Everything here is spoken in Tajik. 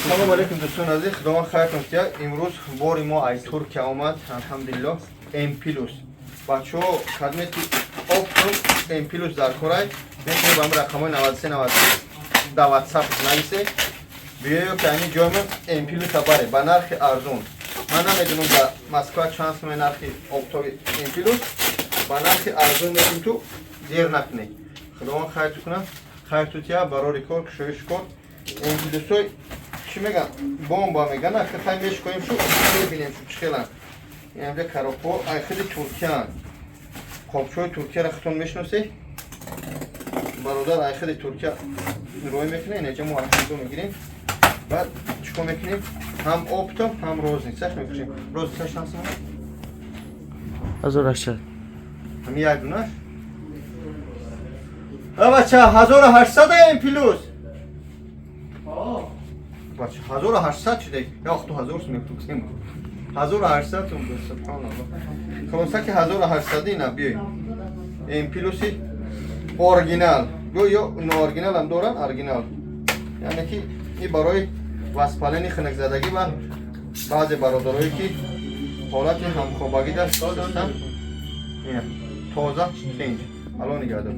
Салом алейкум, дӯстони азиз, худованд хайртон кия. Имрӯз бори мо аз Туркия омад, алҳамдулиллоҳ, М плюс. Бачаҳо, кадме ки оптом М плюс дар корай, метавонед ба рақамҳои 93 93 дар WhatsApp нависе. Биёё, ки ҳамин ҷоймон М плюс баре ба нархи арзон. Ман намедонам, дар Москва чанд суме нархи оптови М плюс, ба нархи арзон метим, ту дер накунед. Худованд хайрту кунад, хайрту тия, барори кор, кушоиши кор. М плюсҳои чӣ меган, бомба меган, ака. Хай, мешкоем, шу мебинем, шу чӣ хелан. Инамҷа коробко ай хели Туркиян. Қопчои Туркияро худтон мешиносед, бародар, ай хели Туркия рой мекунем. Инаҷа мо архидо мегирем, баъд чӣ кор мекунем? Ҳам оптом, ҳам розницаш мефурӯшем. Розницаш чанд сомон? 1800. Ҳами як дунаш, бача, 1800 М плюс, бача, 1800 шуда. Ё ту 1000 сум мефурӯшем, 1800 сум. Субҳоналлоҳ, хулоса ки 1800 ина. Биёй, М плюси оригинал ё нооригинал ҳам доран, оригинал, яъне ки и барои воспаление, хунукзадагӣ ва баъзе бародарое ки ҳолати ҳамхобагӣ даст ҳастанд. Ина тоза, тинҷ, ало нигаҳдор.